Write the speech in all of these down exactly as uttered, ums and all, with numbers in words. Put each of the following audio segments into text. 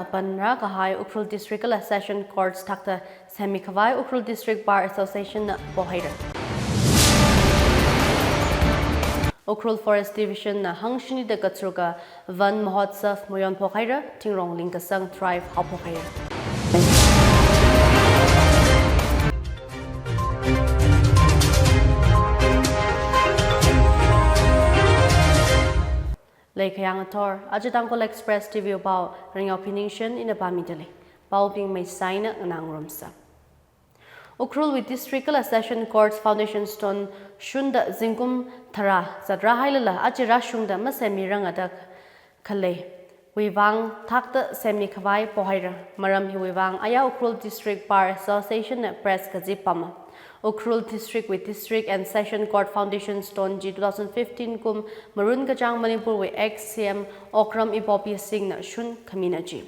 panrākahai Ukhrul District kala Session Courts thakta semmikhavai Ukhrul District Bar Association na pohaira. Ukhrul Forest Division na hangshini da katharuka Van Mahotsav mayon phokhaira, thingrong lingkasang drive haophokhaira. Leikhayang athor, aja Tangkhul Express T V pao, Ringao Phiningshen ina pāmida lei. Paobing meisaina nganā ngarumsa. Ukhrulwui District kala Session Courts Foundation Stone shunda zingkum tharā zatrāhailala aja rāshungda masemmiranga da khalei wuivang thakta semmikhavai pohaira. Maram hiwuivang aya Ukhrul District Bar Association na press kazip pama. Ukhrul District wui District and Session Court Foundation Stone chi two thousand fifteen kum marunkachāng Manipurwui ex C M Okram Ibobi Singh na shun khamina chi.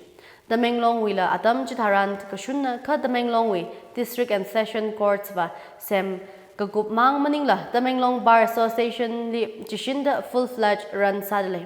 Tamenglongwuila atam chitharan kashunna kha Tamenglongwui District and Session Courts va sem kakup mang maningla Tamenglong Bar Association li chishinda full-fledged run sāda lei.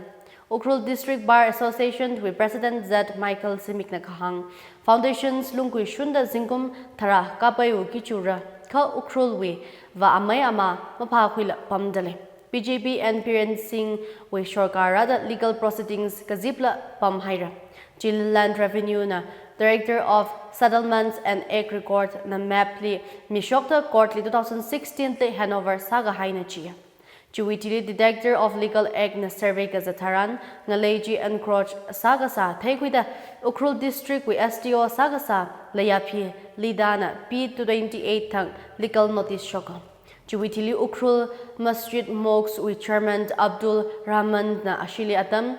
Ukhrul District Bar Association wui President Z Michael Zimik na kahāng, foundations lungkui shunda zingkum tharā kapaiwui kichura kha Ukhrulwui va amei ama maphākhuila pamda lei. B J P N Biren Singh wui sorkar rāda legal proceedings kazipla pamhaira. Chili Land Revenue na Director of Settlements and Ag Record na map li mishokta court li two thousand sixteen li handover sākahaina chi. Chiwui thili Director of Legal Ag na survey kazat tharan ngalei chi encroach sākasā theikhuida Ukhrul District wui S D O sākasā Layaphi Lida na P two twenty eight thang legal notice shoka. Chiwui thili Ukhrul Masjid Mosque wui Chairman Abdul Rahman na ashili atam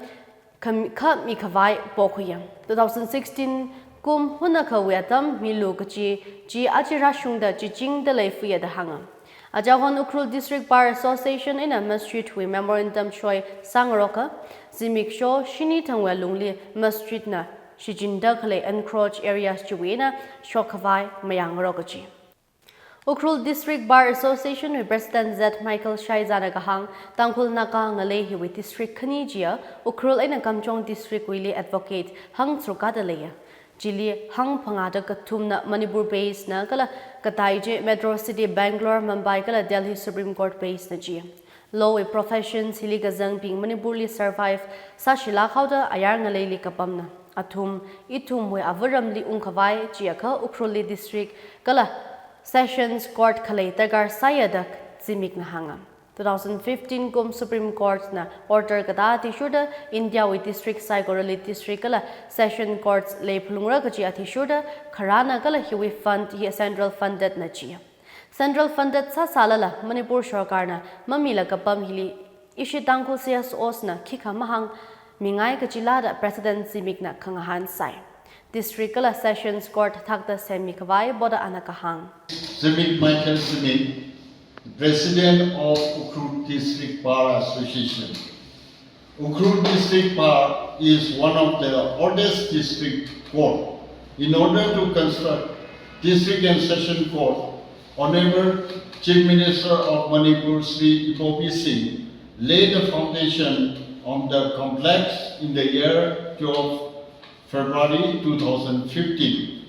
kham-, khamikhavai pokhuiya. Two thousand sixteen kum hunakhawui atam milu kachi chi aja rāshungda chichingda lei fuya da hānga. Achahon Ukhrul District Bar Association eina Masjid wui memorandum shoi sāngaroka, zimiksho shini thangwui lungli Masjid na shichinda khalei encroach areas chiwui eina shokkhavai mayāngaroka chi. Ukhrul District Bar Association wui President Z Michael Shaiza na kahāng, Tangkhul Naga ngalei hiwui district khani chiya Ukhrul eina Kamjong District wuili advocate hangtharukha da leiya. Chili hangphangāda kathumna Manipur base na kala katai chi Metro City Bangalore, Mumbai kala Delhi Supreme Court base na chi. Law wui professions hili kazangbing Manipurli survive sāshilāk haoda ayar ngaleili kapamna. Athum, ithumwui avaramli ungkhavai chiakha Ukhrulli district kala Sessions Court khalei darkar sāya da Zimik na hānga. Two thousand fifteen kum Supreme Court na order katā athishurda India wui district saikorali district kala Session Courts leiphalungra kachi athishurda kharāna kala hiwui fund hi central funded na chi. Central funded sāsālala Manipur sorkarna mamila kapam hili ishi Tangkhul C S Os na khikha mahāngmingai kachila da President Zimik na khangahān sai. District kala Sessions Court thakta semmikhavai boda ana kahāng. Zimik Michael Zimik, President of Ukhrul District Bar Association. Ukhrul District Bar is one of the oldest district court. In order to construct district and session court, Honorable Chief Minister of Manipur Shri Ibobi Singh laid the foundation on the complex in the year twelve February two thousand fifteen.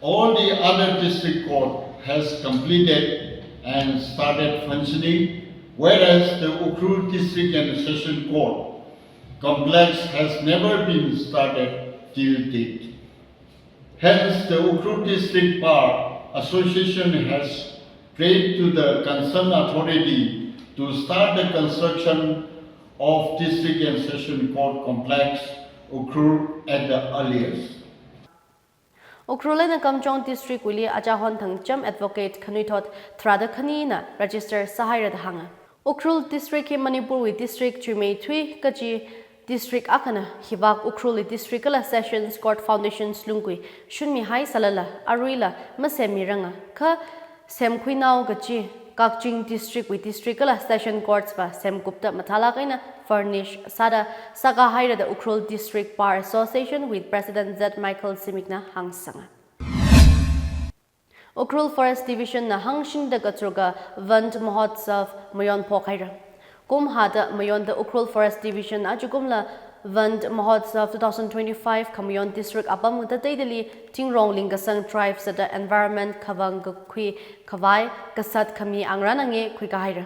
All the other district court has completed and started functioning, whereas the Ukhrul District and Session Court complex has never been started till date. Hence, the Ukhrul District Bar Association has prayed to the concerned authority to start the construction of District and Session Court complex, Ukhrul, at the earliest. Ukhrul eina Kamjong District wuili achahon thangcham advocate khanuithot tharāda khanina register sāhaira da hānga. Ukhrul District hi Manipurwui district chuimeithui kachi district akhana, hivak Ukhrulli district kala Sessions Court foundations lungkui shunmihai sālala aruila masemmiranga kha semkhuinao kachi Kakching District wui district kala Session Courts va semkupta mathālāk eina furnish sāda sākahaira da Ukhrul District Bar Association wui President Z Michael Zimik na hāngsanga. Ukhrul Forest Division na hangshingda katharuka Van Mahotsav mayon phokhaira. Kumhāda mayonda Ukhrul Forest Division achukumla Van Mahotsav two thousand twenty-five khamayon district apam ngateiteili thingrong lingkasang tribe sāda environment khavang kakhui khavai kasat khami angranange khuikahaira.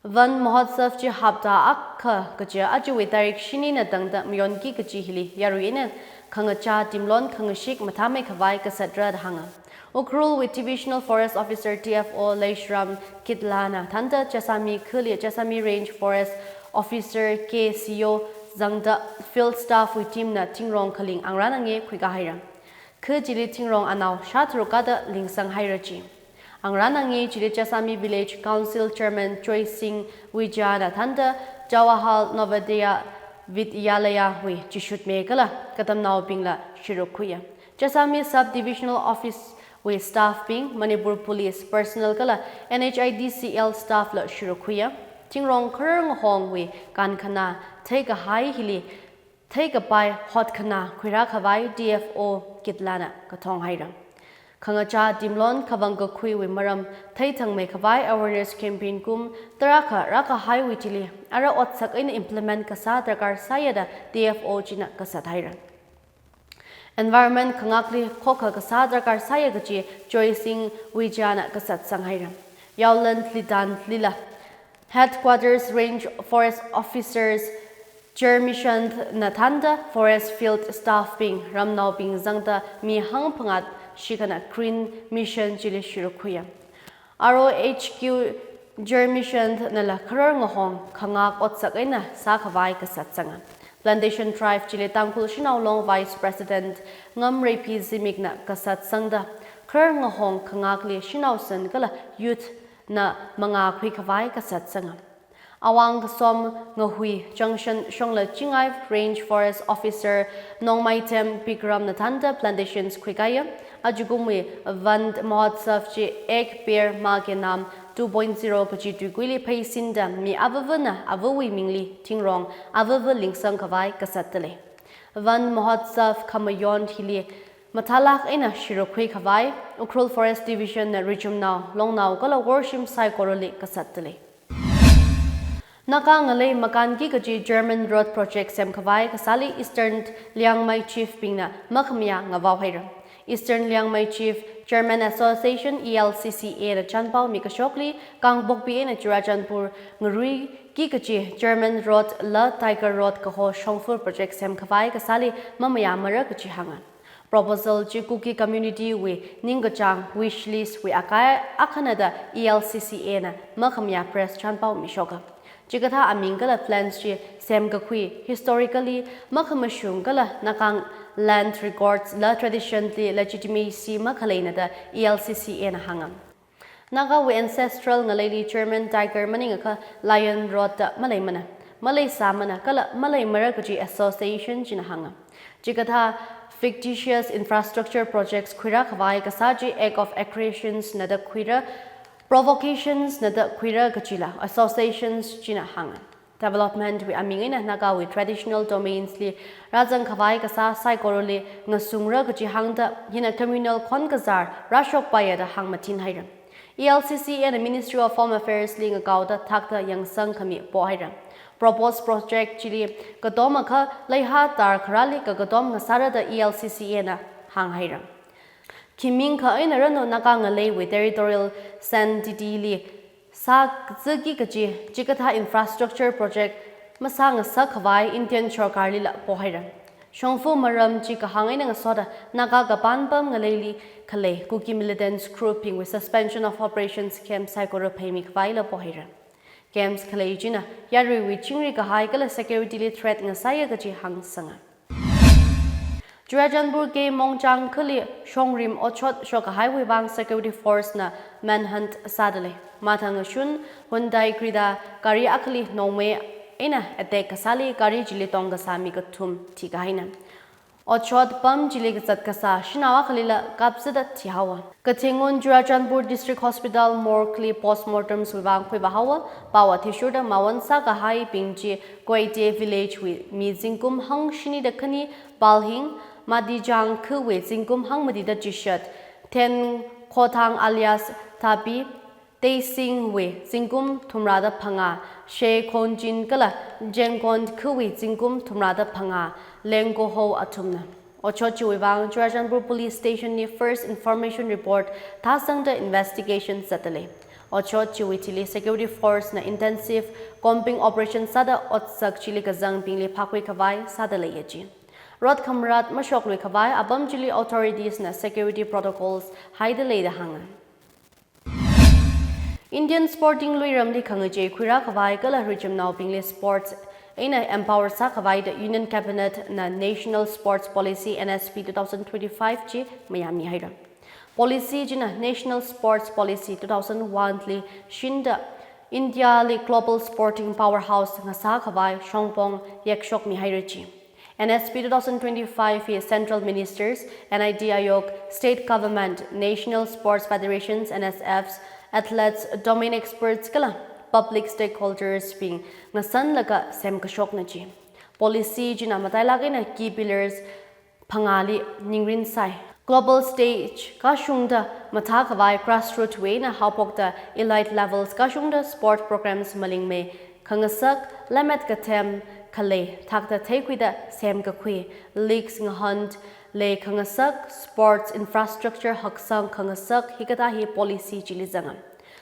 Van Mahotsav chi hapta akha kaja achiwui tarik shinina tangda mayonki kaji hili yarui eina khangachā timlon khangashik mathāmei khavai kasatra da hānga. Ukhrulwui Divisional Forest Officer D F O Leishram Kitlana thānda Jessami khali Jessami Range Forest Officer K Sio zangda field staff wui team na thingrong khaling angranange khuikahaira. Kha chili thingrong anao shātharuk kada lingsanghaira chi. Angranange chili Jessami Village Council Chairman Joy Singh Vijayana thānda Jawahar Navodaya Vidyalaya wui chishutme kala katamnaobingla shiruk khuiya. Jessami Sub Divisional Office wui staff bing, Manipur Police personnel kala N H I D C L staff la shiruk khuiya. Thingrong kharar ngahongwui kankhana theikahai hili theikapai hotkhana khuirā khavai D F O Kitlana kathong haira. Khangachā timlon khavang kakhuiwui maram theithangmei khavai awareness campaign kum tarākha rākahaiwui chili ara otsak eina implement kasā darkar sāya da D F O china kasat haira. Environment khangakli khokha kasā darkar sāya kaji Joy Singh Vijayana kasatsang haira. Yaolan Lidan Lila Headquarters Range Forest Officers Jermishan na thānda forest field staff bing ramnaobing zangda mi hangphangat shikhana Green Mission chili shiruk khuiya. R O H Q Jermishan nala kharar ngahong khangak otsak eina sākhavai kasatsanga. Plantation Drive chili Tangkhul Shanao Long Vice President Ngamreipi Zimikna kasatsangda kharar ngahong khangakli shanao san kala youth na mangā khuikhavai kasatsanga. Awang Kasom Ngahui Junction Shongla Chingai Range Forest Officer Nongmaithem Bikramna thānda plantations khuikaiya. Ajakumwui Van Mahotsav chi Ek Ped Maa Ke Naam two point zero kaji tuikuili pheisinda mi avavana avawui mingli thingrong avava lingsang khavai kasatdalei. Van Mahotsav khamayon hili mathālak eina shiruk khui khavai Ukhrul Forest Division na richumnao, longnao kala worshim saikorali kasatdalei. Naga ngalei makanki kaji German Road Project semkhavai kasāli Eastern Liangmai Chief bingna makhamayā ngavao haira. Eastern Liangmai Chief German Association E L C C A na chanpao mikashokli Kangpokpi eina Churachandpur ngaruiki kaji German Road la Tiger Road kaho shongfa project semkhavai kasāli mamayāmara kaji hānga. Proposal chi Kuki community wui ningkachāng wish list wui akai akhana da E L C C A na makhamayā press chanpao mishoka. Chikathā aming kala plans chi semkakhui historically makhamashung kala Naga land records la tradition li legitimacy makhaleina da E L C C A na hānga. Nagawui ancestral ngaleili German Tiger maningakha Lion Road da maleimana, maleisāmana kala maleimara kaji association china hānga. Chikathā fictitious infrastructure projects khuira khavai kasā chi act of aggressions na da khuira, provocations na da khuira kajila associations china hānga. Development wui aming eina Nagawui traditional domains li rāzang khavai kasā saikorali ngasungra kaji hāngda hina communal khon kazār rāshokpaiya da hāngmathin haira. E L C C A na Ministry of Home Affairs li ngakaoda thakta yangsang khami pohaira. Proposed project chili katom akha leiha tar kharali kakatom ngasāra da E L C C A na hānghaira. Khiming kha eina ranu Naga ngaleiwui territorial sanctity li sākazaki kaji chikathā infrastructure project masāngasak khavai Indian sorkarlila pohaira. Shongfa maram chi kahāng eina ngasoda Naga kapanpam ngaleili khalei Kuki militants group bingwui suspension of operations camp saikora pheimi khavaila pohaira. Camps khalei china yaruiwui chingri kahai kala security li threat ngasāya kaji hāngsanga. Churachandpur K Mongchang khali shongrim otshot shokkahaiwui vang security force na manhunt sādalei. Mathang ashun Hyundai Creta gari akhali nongmei eina attack kasāli gari chili tongkasā mi kathum thikahaina. Otshot pam chili kazat kasā shanao akhalila kapsada thihaowa. Kathingun Churachandpur District Hospital morgue li postmortems wui vang khuivāhaowa. Pao athishurda mawan sākahaibing chi Koite village wui mi zingkum hangshini da khani Palhing, Matichang khawui zingkum hangmati da chishat, Thenkhothang alias Thapi, Teisingwui zingkum thumrāda phangā, Sheikhonjin kala Jengkon khuwui zingkum thumrāda phangā, Lengkoho athumna. Otshot chiwui vang Churachandpur Police Station li first information report thāsangda investigation zatdalei. Otshot chiwui thili security force na intensive combing operation sāda otsak chili kazangbingli phākhui khavai sādaleiya ji. Rot khamrat mashoklui khavai apam chili authorities na security protocols haidalei da hānga. Indian sporting luiramli khangachei khuirā khavai kala richumnaobingli sports eina empower sā khavai da Union Cabinet na National Sports Policy N S P two thousand twenty-five chi mayāmi haira. Policy china National Sports Policy two thousand one li shinda India li global sporting powerhouse ngasā khavai shongpong yakshokmi haira ji. N S P two thousand twenty-five hi Central Ministers, N I T Aayog, State Government, National Sports Federations, N S Fs, athletes, domain experts kala public stakeholders bing ngasanlaga semkashokna ji. Policy china matailāk eina key pillars phangāli ningrin sai. Global stage kashungda mathā khavai grassroots wui eina haophokta elite levels kashungda sport programs malingmei khangasak, lemmet kathem khalei thakta theikhuida semkakhui, leagues ngahānlei khangasak, sports infrastructure haksang khangasak hikathā hi policy chili zanga.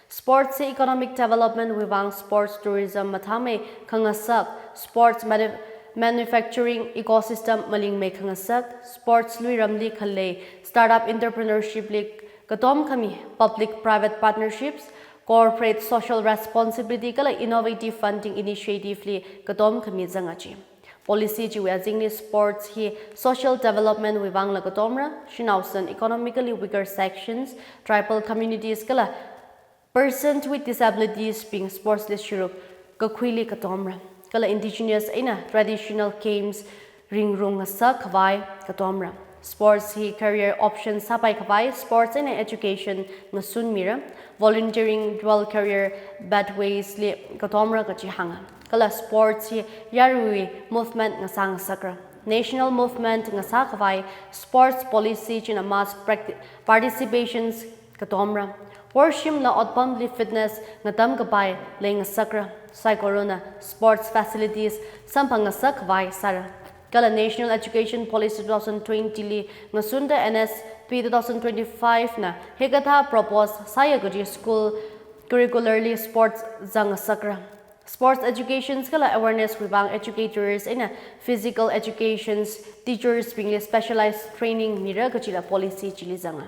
Sports hi economic development wui vang sports tourism mathāmei khangasak, sports manu-, manufacturing ecosystem malingmei khangasak, sports luiramli khalei startup entrepreneurship li katom khami public private partnerships, corporate social responsibility kala innovative funding initiative li katom khami zanga ji. Policy chiwui azingli sports hi social development wui vangla katomra, shanaosan economically weaker sections, tribal communities kala person with disabilities bing sports li shuruk kakhuili katomra. Kala indigenous eina traditional games ringrung ngasak khavai katomra. Sports hi career option sāpai khavai sports eina education ngasunmira. Volunteering dual career pathways li katomra kaji hānga. Kala sports hi yaruiwui movement ngasā ngasakra. National movement ngasā khavai sports policy china mass practi-, participations katomra. Worshimla otpamli fitness ngatam kapai leingasakra. Saikorana sports facilities samphang ngasak khavai sāra. Kala National Education Policy two thousand twenty li ngasunda N S P two thousand twenty-five na hikathā propose sāya kaji school curricularly sports zang ngasakra. Sports educations kala awareness wui vang educators eina physical educations teachers bingli specialized training mira kajila policy chili zanga.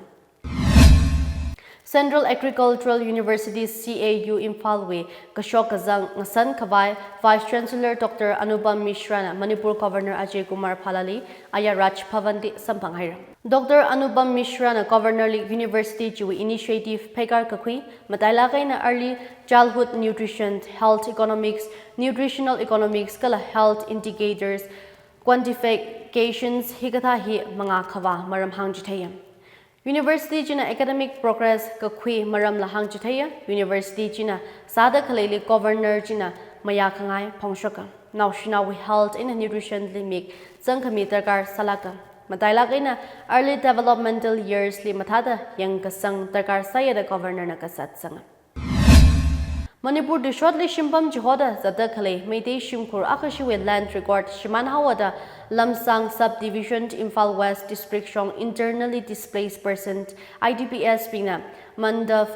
Central Agricultural University, C A U, Imphal wui kashok kazang ngasan khavai Vice Chancellor Doctor Anupam Mishra na Manipur Governor Ajay Kumar Bhalla li aya Raj Bhavan li samphang haira. Doctor Anupam Mishra na Governor li university chiwui initiative pheikar kakhui, matailāk eina early childhood nutrition, health economics, nutritional economics kala health indicators, quantifications hikathā hi mangā khavā maram hāngchitheiya. University china academic progress kakhui maramla hāngchitheiya. University china sāda khaleili Governor china mayā khangai phongshoka. Naoshinao health eina nutrition li mik zangkhami darkar sālāka. Matailāk eina early developmental years li mathāda yangkasang darkar sāya da Governor na kasat sanga. Manipur tuishotli shimpam chihoda zatda khalei Meitei shimkhur akashiwui land record shimān haowa da Lamsang Subdivision, Imphal West District shong internally displaced person, I D P S bingna Mandap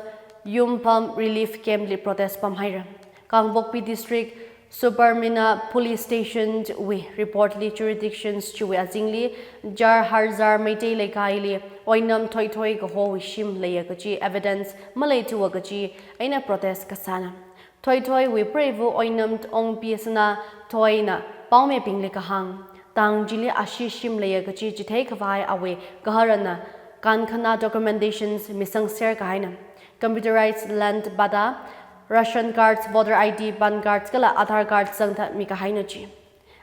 Yumpam Relief Camp li protest pam haira. Kangpokpi District Sabarmeena Police Station wui report li jurisdictions chiwui azingli Jar Har Jar Meitei Leikaili Oinam Thoithoi kahowui shim leiya kaji evidence maleithuwa kaji eina protest kasāna. Thoithoiwui preiva Oinam Ongpi Sanathoi na paomibingli kahāng, tang chili ashi shim leiya kaji chithei khavai awui gaharana kankhana documentations misangser kahaina. Computerized land patta, ration cards, voter I D, PAN cards kala Aadhaar card zangda mikahaina ji.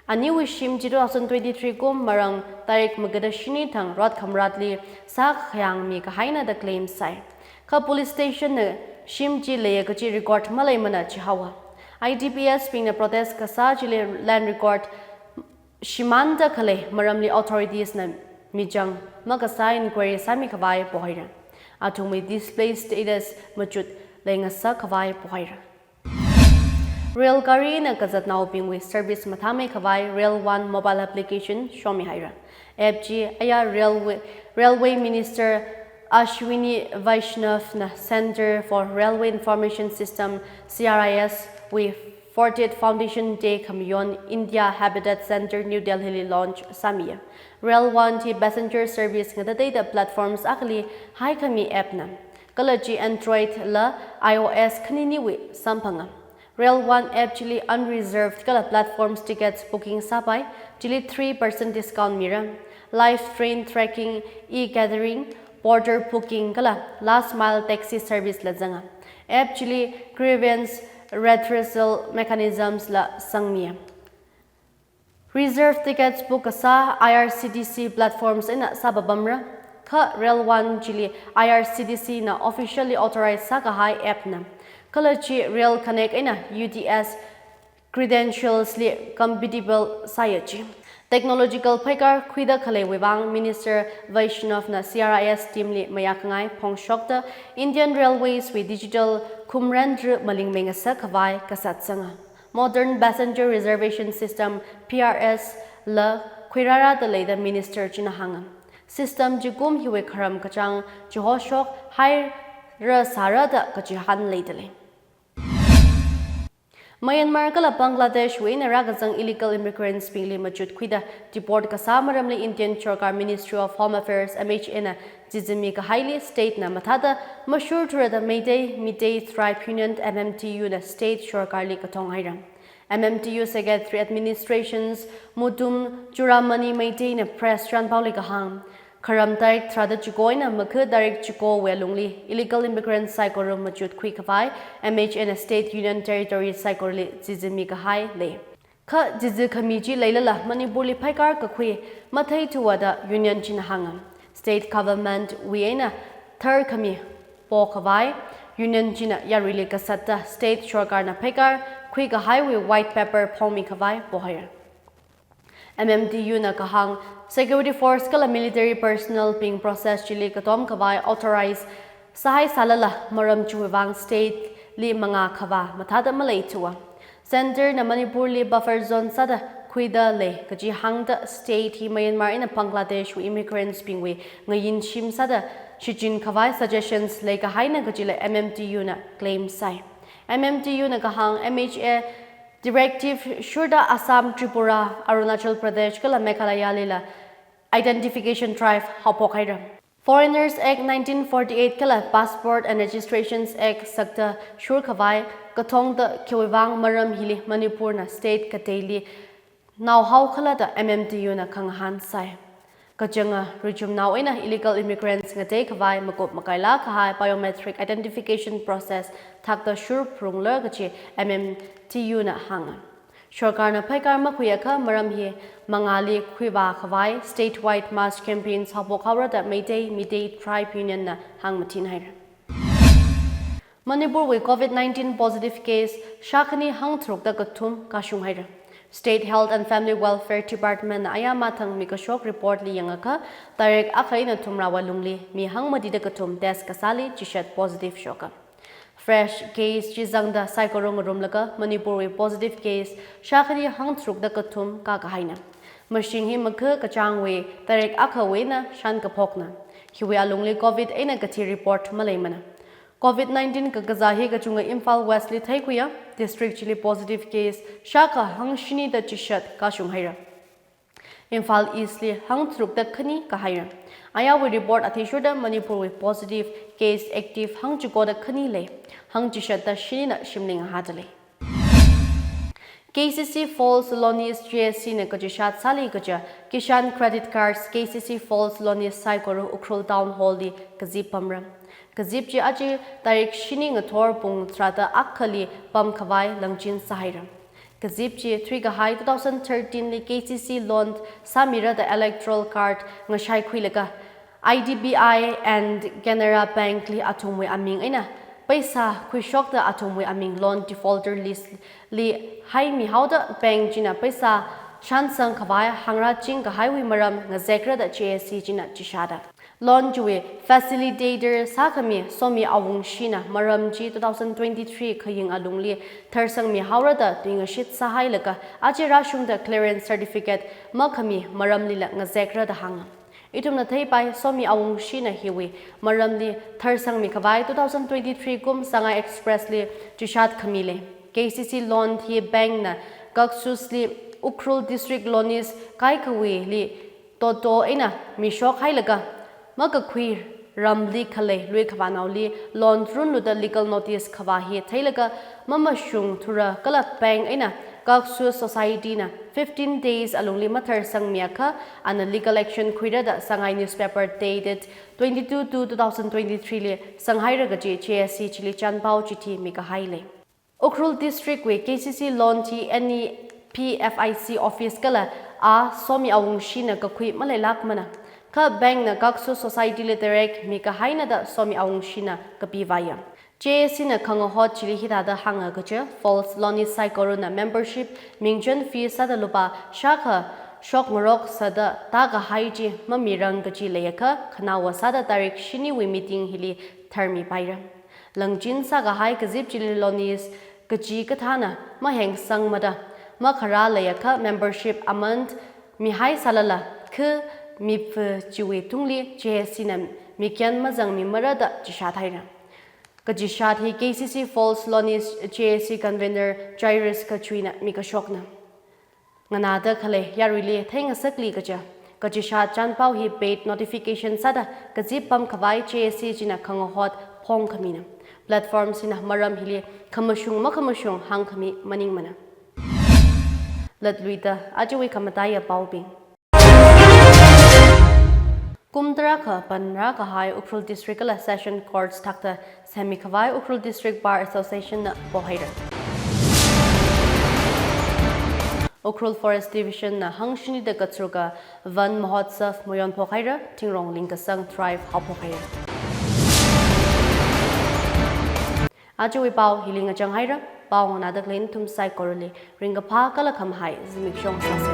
Aniwui shim chi two thousand twenty-three kum marang tarik magada shini thang rot khamratli sākhayang mikahaina da claim sai. Kha police station na shim chi leiya kaji record maleimana chihaowa. I D P S bingna protest kasā chili land record shimānda khalei maramli authorities na michang makasā inquiry sāmi khavai pohaira. Athumwui displaced status machut leingasak khavai pohaira. Rail gari eina kazatnaobingwui service mathāmei khavai Rail One mobile application shomihaira. App chi aya Railway, Railway Minister Ashwini Vaishnaw na Centre for Railway Information System, C R I S, wui fortieth Foundation Day khamayon India Habitat Centre New Delhi li launch sāmiya. Rail One chi passenger service ngatateida platforms akhali haikhami app na. Kala chi Android la I O S khaniniwui samphanga. Rail One app chili unreserved kala platforms tickets booking sāpai, chili three percent discount mira. Live train tracking, e-gathering, porter booking kala last mile taxi service la zanga. App chili grievance redressal mechanisms la sangmiya. Reserve tickets book kasā I R C T C platforms eina sāpapamra. Kha Rail One chili I R C T C na officially authorize sākahai app na. Kala chi Rail Connect eina U T S credentials li compatible sāya chi. Technological phaikar khuida khaleiwui vang Minister Vaishnaw na C R I S team li mayākhangai phongshokta Indian Railways wui digital khumran tru malingmei ngasak khavai kasat sanga. Modern Passenger Reservation System, P R S, la khuirārada leida Minister china hānga. System chi kum hiwui kharam kachāng chihoshok haira sāra da kachihān leida lei. Myanmar kala Bangladesh wui eina rākazang illegal immigrants bingli machut khuida deport kasā maramli Indian Sorkar Ministry of Home Affairs, M H A, na chizimi kahaili state na mathāda mashurthura da Meitei, Meitei Tribe Union, M M T U, na state sorkar li kathong haira. M M T U Secretary Administrations Mutum Churamani Meitei na press chānpaoli kahāng, kharam tarik tharāda chiko eina makha tarik chikowui alungli illegal immigrants saikora machut khui khavai M H A na state union territory saikorali chizimi kahai lei. Kha chizi khami chi leilala Manipur li phaikar kakhui matheithuwa da union china hānga. State government wui eina thar khami po khavai union china yaruili kasatta state sorkar na phaikar khui kahaiwui white paper phongmi khavai pohaira. M M T U na kahāng, security force kala military personnel bing process chili katom khavai authorize sāhai sālala maram chiwui vang state li mangā khavā mathāda maleithuwa. Centre na Manipur li buffer zone sāda khuida lei kaji hāngda state hi Myanmar eina Bangladesh wui immigrants bingwui ngayin shim sāda shichin khavai suggestions leikahaina kajila M M T U na claim sāi. M M T U na kahāng, M H A directive shurda Assam, Tripura, Arunachal Pradesh kala Meghalaya lila identification drive haophok haira. Foreigners Act nineteen forty-eight kala Passport and Registrations Act sakta shur khavai kathongda khiwui vang maram hili Manipur na state kateili naohao khala da M M T U na khangahān sāi. Kachanga richumnao eina illegal immigrants ngatei khavai makup makaila kahai biometric identification process thakta shur phrungla kaji M M T U na hānga. Sorkarna phaikar makhuiakha maram hi mangāli khuivā khavai statewide mass campaign haophok haora da Meitei, Meitei Tribe Union na hāngmathin haira. Manipur wui covid nineteen positive case shākhani hangtharukda kathum kashung haira. State Health and Family Welfare Department na aya mathang mikashok report li yangakha, tarik akha eina thumrawui lungli mi hangmatida kathum test kasāli chishat positive shoka. Fresh case chi zangda saikora ngarumlaga Manipur wui positive case shākhani hangtharukda kathum kakahaina. Mashing hi makha kachāngwui tarik akhawui eina shān kaphokna. Hiwui alungli covid eina kathi report maleimana. Covid nineteen kakazā hi kachunga Imphal West li theikhuiya, district chili positive case shākha hangshinida chishat kashung haira. Imphal East li hangtharukda khani kahaira. Ayawui report athishurda Manipur wui positive case active hangchikoda khani lei, hangchishatda shinina shimli ngahāda lei. K C C Falls Loanees J A C na kachishat sāli kaja Kisan Credit Cards K C C Falls Loanees saikora Ukhrul Town Hall li kazip pamra. Kazip chi aja tarik shini ngathor pung tharāda akhali pam khavai langchin sāhaira. Kazip chi thuikahai two thousand thirteen li K C C loan sāmira da electoral card ngashāikhuilaga I D B I and Canara Bank li athumwui aming eina paisa khuishokta athumwui aming loan defaulter list li haimihaoda bank china paisa shānsang khavai hāngrāching kahaiwui maram ngazekra da J A C china chishāda. Lawn chiwui facilitator sākhami Somi Awungshina maram chi two thousand twenty-three khaying alungli tharsangmi haora da tuingashit sāhailaga aja rāshungda clearance certificate makhami maramlila ngazekra da hānga. Ithumna theipai Somi Awungshina hiwui maramli tharsangmi khavai two thousand twenty-three kum Sangai Express li chishat khami lei. K C C loan hi bank na Kaksusli Ukhrul District Loanees kaikhawuili toto eina mishok hailaga makakhui ramli khalei lui khavānaoli loan runlu da legal notice khavā hi theilaga mamashung thura kala bank eina Kaksus Society na fifteen days alungli matharsangmi akha ana legal action khuira da Sangai newspaper dated twenty-two two two thousand twenty-three li sanghaira kaji J S C chili chanpao chithi mikahai lei. Ukhrul District wui K C C loan chi N E P F I C office kala a Somi Awungshina kakhui maleilākmana. Kha bank na Kaksus Society li direct mikahaina da Somi Awungshina kapivāya. J S C na khangahot chili hithāda hānga kaja, false loanee saikorana membership mingchan fee sāda lupā shākha shokngarok sāda tākahai chi mamirang kaji leiakha khanaowa sāda tarik shiniwui meeting hili tharmipaira. Langchin sākahai kazip chili loanees kachi kathāna mahengsangmada makharā leiakha membership amount mihai sālala khi mipha chiwui tungli J S C na mikyan mazangmimara da chishat haira. Kachishat hi K C C False Loanees J S C convener Jairus Kachuina mikashokna. Nganāda khalei yaruili theingasakli kaja, kachishat chanpao hi paid notification sāda kazip pamkhavai J S C china khangahot phongkhamina. Platform sina maram hili khamashung makhamashung hāngkhami maningmana. Latluida ajawui khamataiya paobing. Kum tarākha panrākahai Ukhrul District kala Session Courts thakta semmikhavai Ukhrul District Bar Association na pohaira. Ukhrul Forest Division na hangshini da katsuka Van Mahotsav mayon phokhaira, thingrong lingkasang drive haophokhaira. Ajawui pao hili ngachang haira, pao nganāda khalei nathum saikorali ringkaphā kala khamahai zimiksho sāsa.